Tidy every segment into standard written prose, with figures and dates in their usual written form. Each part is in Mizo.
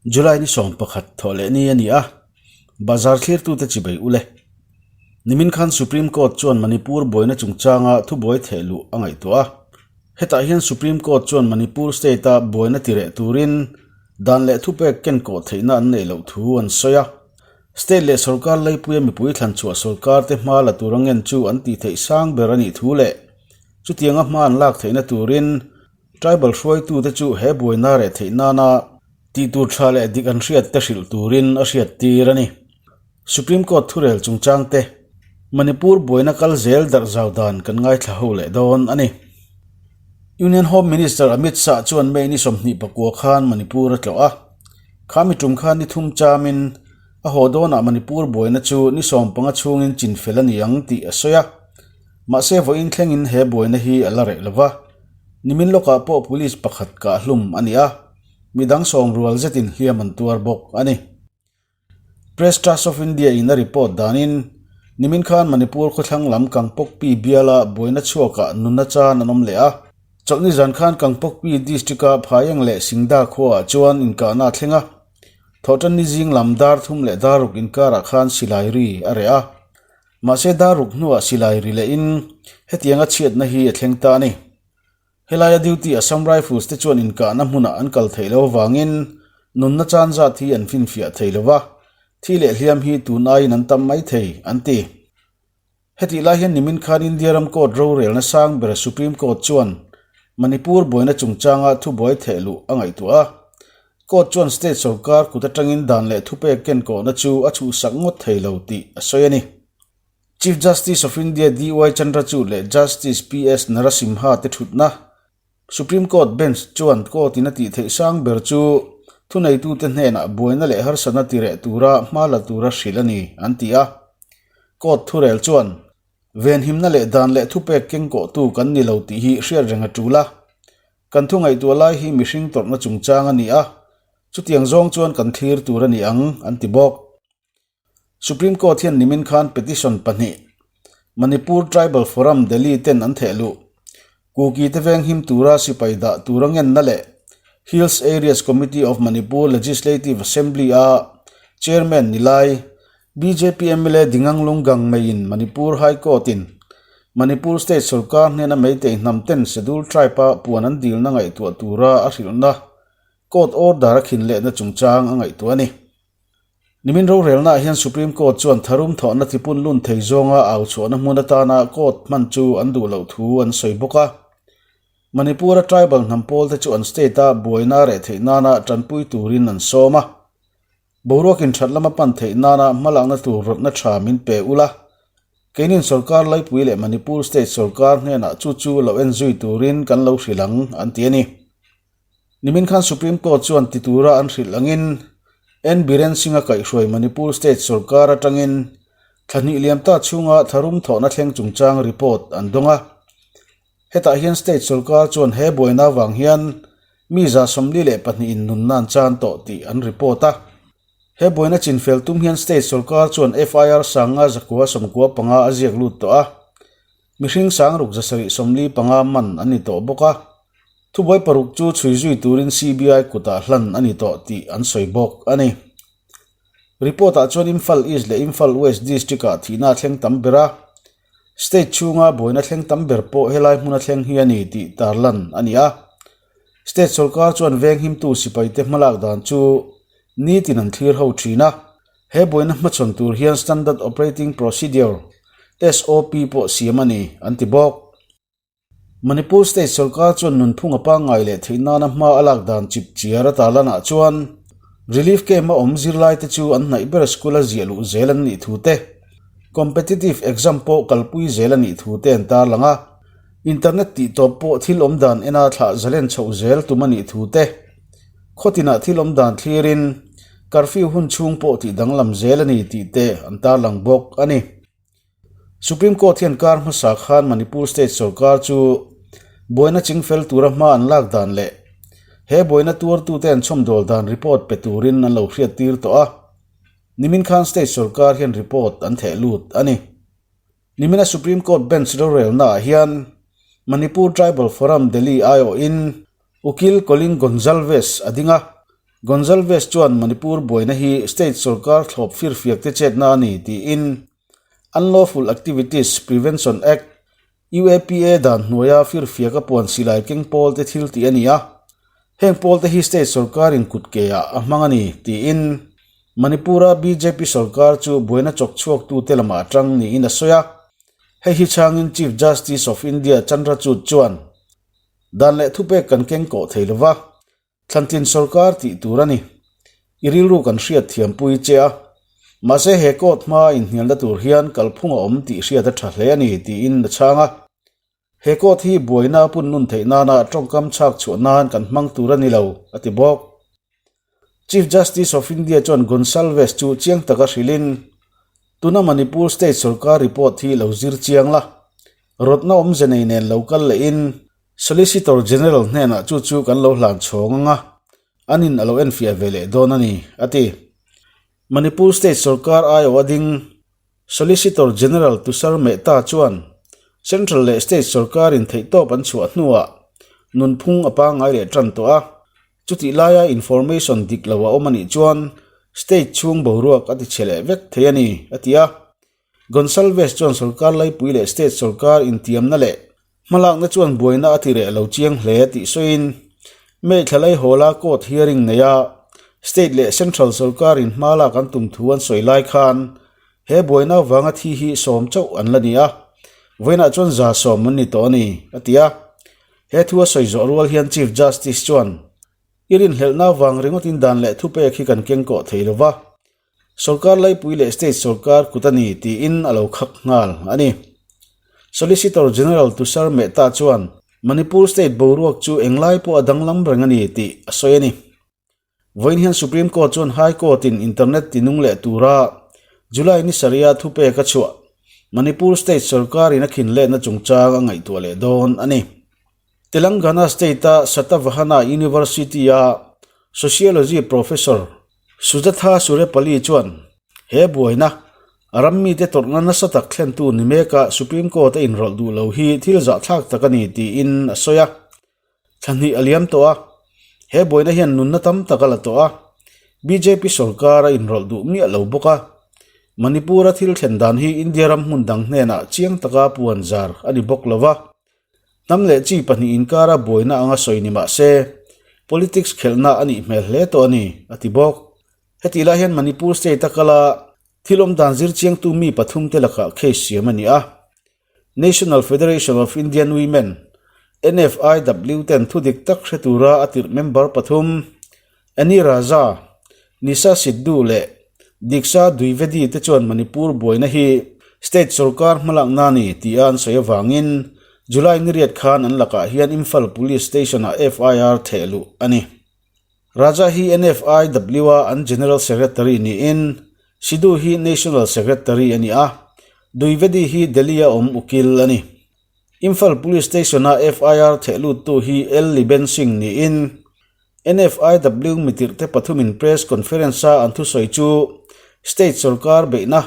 July ni 11 thawhleh ni a ni a, bazar thlirtute chibai ule. Nimin khan Supreme Court chuan Manipur buaina chungchanga thubuai theh luh a ngaihtuah a. Hetah hian Supreme Court chuan Manipur state-a buaina tireh turin dan leh thupek ken kawh theihna an neih loh thu an sawi a. State leh sorkar leipuia mipui thlanchhuah sorkar te hma la tur a ngen chu an tih theih sang ber a nih thu leh chutianga hma an lak theihna turin tribal hruaitute chu he buaina reh theih nana tih tur tha leh dik an hriat te hrilh turin a hriat tir a ni. Supreme Court thurel chungchang te Manipur buaina kal zel darh zau dan kan ngaithla ho leh dawn a ni. Union Home Minister Amit Shah chuan May ni 29 khan Manipur a tlawh a. Khami tum khan ni thum chamin a haw dawnah Manipur buaina chu ni 15 chhungin chin fel a ni ang tih a sawi a. Mahse vawiin thlengin he buaina hi a la reh lova. Nimin lawkah pawh police pakhat kah hlum a ni a, midang sawm rual zetin hliam an tuar bawk a ni. Press Trust of India in a report danin nimin khan Manipur khawthlang lam Kangpokpi biala buaina chhuakah nunna chan an awm leh a. Chawlhni zan khan Kangpokpi district-a Phaieng leh Singda khuaah chuan inkahna a thleng a. Thawhtanni zing lam dar thum leh dar ruk inkarah khan silai ri a reh a. Mahse dar ruk hnuah silai ri lehin hetianga chhiatna hi a thleng ta a ni. Helaia duty Assam Rifles te chuan inkahna hmunah an kal theih lo avangin nunna chan zat hi an finfiah thei lo va, thi leh hliam hi tun aiin an tam mai thei, an ti. Hetih lai hian nimin khan India ram court rorelna sang ber Supreme Court chuan Manipur buaina chungchanga thubuai theh luh a ngaihtuah a. Court chuan state sorkar kut atangin dan leh thupek kenkawhna chu a chhuhsak ngawt thei lo tih a sawi a ni. Chief Justice of India DY Chandrachud leh Justice PS Narasimha te thutna Supreme Court bench chuan court in a tih theih sang ber chu thuneitute hnenah buaina leh harsatna tireh tura hma la tura hrilh a ni, an ti a. Court thurel chuan venhimna leh dan leh thupek kengkawhtu kan ni lo tih hi hriat reng a tul a. Kan thu ngaihtuah lai hi mihring tawrhna chungchang a ni a, chutiang zawng chuan kan thlir tur a ni ang, an ti bawk. Supreme Court hian nimin khan petition pahnih Manipur Tribal Forum Delhi ten an theh luh. Kuki te veng him tura sipai dah tura ngenna leh Hills Areas Committee of Manipur Legislative Assembly a Chairman ni lai bjp mla Dinganglung Gangmeiin Manipur High Court in Manipur State sorkar hnena Meitei hnam ten Schedule Tribe a puan an dilna ngaihtuah tura a hrilhna court order a khin lehna chungchang a ngaihtuah a ni. Nimin rorelnaah hian Supreme Court chuan tharum thawhna tipun lun thei zawnga au chhuahna hmun atana court hman chu an duh loh thu an sawi bawk a. Manipur-a tribal hnam pawlte chu an state-a buaina reh theih nana tanpui turin an sawm a. Boruak inthat lama pan theih nana hmalakna tur rawtna tha min pe ula, keinin sorkar laipui leh Manipur state sorkar hnenah chu chu lo enzui turin kan lo hrilh ang, an ti a ni. Nimin khan Supreme Court chuan ti tura an hrilh angin N Biren Singh-a kaihhruai Manipur State sorkar atangin thla hnih liam ta chhunga tharum thawhna thleng chungchang report an dawng a. Hetah hian state sorkar chuan he buaina avang hian mi 42 in nunna an chan tawh tih an report a. He buaina chinfel tum hian state sorkar chuan FIR 5995 a ziak lut tawh a. Mihring 6745 man an ni tawh bawk a. Thubuai paruk chu chhui zui turin CBI kutah hlan a ni tawh tih an sawi bawk a ni. Report-ah chuan Imphal East leh Imphal West district-ah thihna a thleng tam ber a, state chhunga buaina thleng tam ber pawh helai hmuna thleng hi a ni tih tarlan a ni a. State sorkar chuan venghimtu sipaite hmalak dan chu nitin an thlir ho thin a, he buaina hmachhawn tur hian Standard Operating Procedure, SOP, pawh siam a ni an ti bawk. Manipur State sorkar chuan nunphung a pangngai leh theih nana hma a lak dan chip chiar a tarlanah chuan relief camp a awm zirlaite chu an hnaih ber school a ziah luh zel an nih thu te, competitive exam pawh kalpui zel a nih thu te an tarlang a. Internet tih tawp pawh thil awm dan ena thlah zalen chhoh zel tum a nih thu te, khawtinah thil awm dan thlirin curfew hun chhung pawh tih danglam zel a ni tih te an tarlang bawk a ni. Supreme Court hian kar hmasa khan Manipur State sorkar chu buaina chingfel tura hma an lak dan leh he buaina tuartute an chhawmdawl dan report pe turin an lo hriat tir tawh a. Nimin khan State sorkar hian report an theh lut a ni. Nimina Supreme Court bench rorelnaah hian Manipur Tribal Forum Delhi aiawhin Ukil Colin Gonsalves a ding a. Gonsalves chuan Manipur buaina hi state sorkar thlawp firfiak te chetna a ni tiin Unlawful Activities Prevention Act, UAPA, dan hnuaia firfiak a puan silai keng pawl te thil tih a ni a, heng pawl te hi state sorkarin kut keah a hmang a ni tiin Manipur-a bjp sorkar chu buaina chawk chhuaktute lamah a tang niin a sawi a. Hei hi chhangin Chief Justice of India Chandrachud chuan, Dan leh thupek kan keng kawh thei lova, Thlantlin sorkar tih tur a ni. I rilru kan hriat thiampui che a. Mahse he court hmaa inhnialna tur hian kalphung a awm tih hriat a tha hle a ni tiin a chhang a. He court hi buaina a pun nun theih nana tawngkam chhak chhuah nan kan hmang tur a ni lo, a ti bawk. Chief Justice of India chuan Gonsalves chu chiang taka hrilhin, Tuna Manipur state sorkar report hi lo zir chiang la, rawtna awmze nei nen lo kal lehin, Solicitor General hnenah chu chu kan lo hlan chhawng ang a, an in a lo enfiah ve leh dawn a ni, a ti. Manipur State sorkar aiawh a ding Solicitor General Tushar Mehta chuan Central leh State sorkarin theihtawp an chhuah hnuah nunphung a pangngai leh tan tawh a, chutih laia information dik lo a awm a nih chuan State chhung boruak a tichhe leh vek thei a ni, a ti a. Gonsalves chuan sorkar laipui leh state sorkar intiamna leh hmalakna chuan buaina a ti reh lo chiang hle tih sawiin May thla laihawla court hearing neia state leh central sorkarin hma lak an tum thu an sawi lai khan he buaina avanga thi hi sawm chauh an la ni a, vawiinah chuan 110 an ni tawh a ni, a ti a. He thu a sawi zawh rual hian Chief Justice chuan, I rinhlelhna avang ringawtin dan leh thupek hi kan kengkawh thei lo va, Sorkar laipui leh state sorkar kut a ni tiin a lo khak nghal a ni. Solicitor General Tushar Mehta chuan Manipur state boruak chu englai pawh a danglam reng a ni tih a sawi a ni. Vawiin hian Supreme Court chuan High Court-in internet tinung leh tura July ni sarih-a thupek a chhuah Manipur state sorkarin a khin letna chungchang a ngaihtuah leh dawn a ni. Telangana state-a Satavahana University-a Sociology Professor Sujatha Surepalli chuan he buaina a ram mite tawrhna nasa tak thlentu ni meka Supreme Court a inrawlh duh lo hi thil zahthlak tak a ni tiin a sawi a. Thla hnih a liam tawh a, he buaina hian nunna tam tak a la tawh a, bjp sorkar a inrawlh duh miah lo bawk a. Manipur-a thil thlen dan hi India ram hmun dang hnenah chiang taka puan zar a ni bawk lo va. Hnam leh chi pahnih inkara buaina anga sawi ni mah se, politics khelhna a nih hmel hle tawh a ni, a ti bawk. Hetih lai hian Manipur state-a kala thil awm dan zir chiangtu mi pathumte lakah case siam a ni a. National Federation of Indian Women, NFIW, ten thudik tak hre tura a tirh member pathum, Annie Raja, Nisha Sidhu leh Diksha Dwivedi te chuan Manipur buaina hi state sorkar hmalakna a ni tih a an sawi avangin July ni riat khan an lakah hian Imphal Police Station-ah FIR theh luh a ni. Raja hi NFIW-a an General Secretary niin Sidhu hi National Secretary a ni a, Dwivedi hi Delhi-a awm ukil a ni. Imphal Police Station-a FIR theh luttu hi L. Liben Singh niin NFIW mitirhte pathumin press conference-a an thusawi chu state sorkar beihna,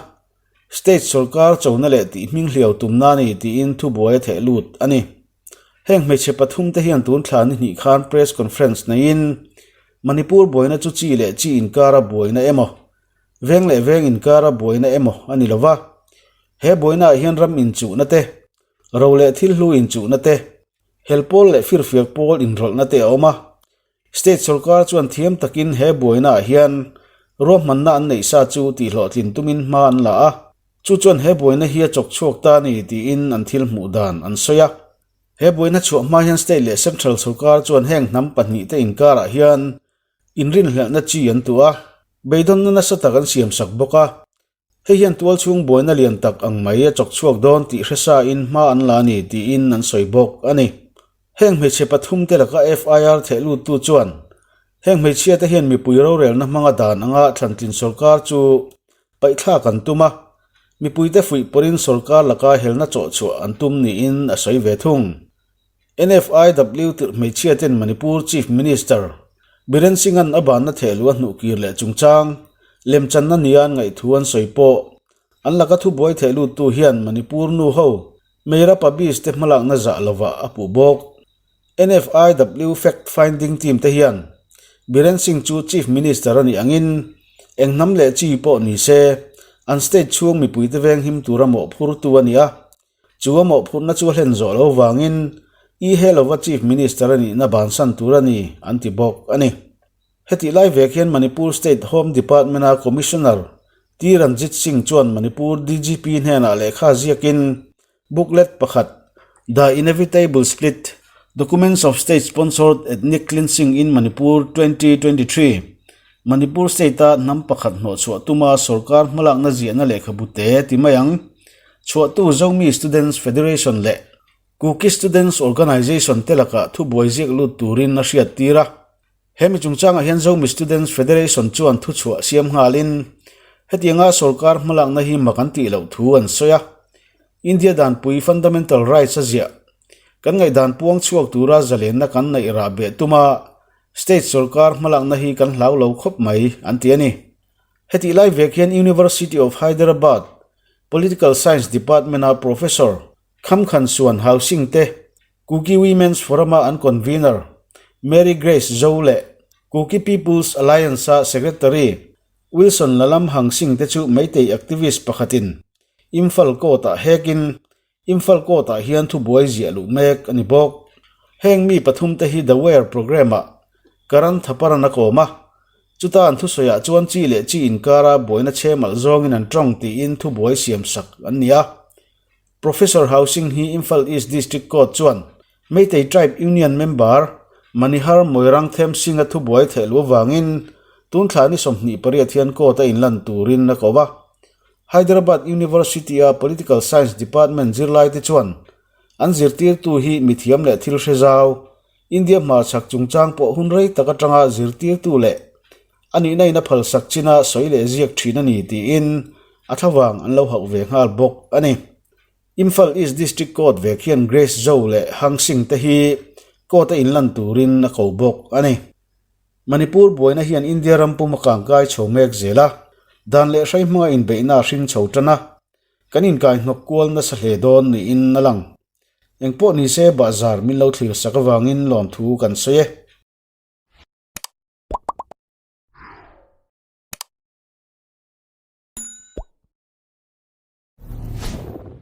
state sorkar chona leh tih hming hliau tumna a ni tiin thubuai a theh lut a ni. Heng hmeichhe pathumte hian tun thla ni hnih khan press conference neiin Manipur buaina chu chi leh chi inkara buaina emaw, veng leh veng inkara buaina emaw a ni lova. He buainaah hian ram inchuhna te, ro leh thil hlu inchuhna te, Hel pawl leh firfiak pawl inrawlhna te a awm a, state sorkar chuan thiam takin he buainaah hian ruahmanna an neih sa chu tihhlawhtlin tumin hma an la a, chu chuan he buaina hi a chawk chhuak ta a ni tiin an thil hmuh dan an sawi a. He buaina chhuah hma hian state leh central sorkar chuan heng hnam pahnihte inkarah hian inrinhlelhna chi an tuah a, beidawnna nasa tak an siamsak bawk a. Hei hian tualchhung buaina lian tak ang mai a chawk chhuak dawn tih hre sa in hma an la a ni tiin an sawi bawk a ni. Heng hmeichhe pathum te laka FIR theh luttu chuan heng hmeichhia te hian mipui rorelna hmanga dan anga thlantlin sorkar chu paihthlak an tum a, mipuite fuih pawrin sorkar laka helna chawhchhuah an tum niin a sawi ve thung. NFIW tirh hmeichhia ten Manipur Chief Minister Biren Singh-a'n a banna thehluh a hnuhkir leh chungchang lemchanna nia an ngaihthu an sawi pawh an laka thubuai thehluttu hian Manipur nu ho Meira Pabis te hmalakna zah lovah a puh bawk. NFIW Fact Finding Team te hian. Biren Singh chu Chief Minister a nih angin eng hnam leh chi pawh ni se, an state chhung mipuite venghim tura mawhphurtu a ni a. Chu a mawhphurhna chu a hlen zawh lo vangin I he lova Chief Minister a nihna bansan tur a ni, an ti bawk a ni. Hetih lai vek hian Manipur State Home Department-a Commissioner T Ranjit Singh chuan Manipur DGP hnenah lehkha ziakin booklet pakhat The Inevitable Split, Documents of State-Sponsored Ethnic Cleansing in Manipur 2023, Manipur State-a hnam pakhat hnawhchhuah tuma sorkar hmalakna ziahna lehkhabu te ti mai ang. Chhuahtu Zomi Students Federation leh Kuki Students Organisation te lakah thubuai ziak lut turin a hriat tir a. He mi chungchangah hian Zomi Students Federation chuan thuchhuah siam nghalin hetianga sorkar hmalakna hi mak an tih loh thu an sawi a. India danpui Fundamental Rights a ziah kan ngaihdan puang chhuak tura zalenna kan neih rah beh tuma state sorkar hmalakna hi kan hlau lo khawp mai an ti a ni. Hetih lai vek hian University of Hyderabad Political Science Department-a Professor Khamkhan Suan Housing te, Kuki Women's Forum-a an Convener Mary Grace Zo leh Kuki People's Alliance-a Secretary Wilson Lalam Hangsing te chu Meitei activist pakhatin Imphal Court-ah hekin Imphal Court-ah hian thubuai ziah luh mek a ni bawk. Heng mi pathumte hi The Wire programme-ah Karan Thapar-an a kawm a, chuta an thusawiah chuan chi leh chi inkara buaina chhe malh zawngin an tawng tiin thubuai siamsak an ni a. Professor Housing hi Imphal East District Court chuan Meitei Tribe Union member Manihar Moirangthem Singh-a thubuai theih luh avangin tun thla ni 28 hian court-a inlan turin a ko a. Hyderabad University-a Political Science Department zirlaite chuan an zirtirtu hi mithiam leh thil hre zau, India hmarchhak chungchang pawh hun rei tak atanga zirtirtu leh a nihna in a phalsak china sawi leh ziak thin a ni tiin a thlavang an lo hauh ve nghal bawk a ni. Imphal East District Court vek hian Grace Zhou leh Hang Singh te hi court-a inlan turin a ko bawk a ni. Manipur buaina hian India ram pum a kangkai chho mek zel a, dan leh hrai hmanga inbeihna a hring chho tan a, kan inkai hnawk kual nasa hle dawn niin a lang. Engpawh nise bahzar min lo thlir sak avangin lawmthu kan sawi e.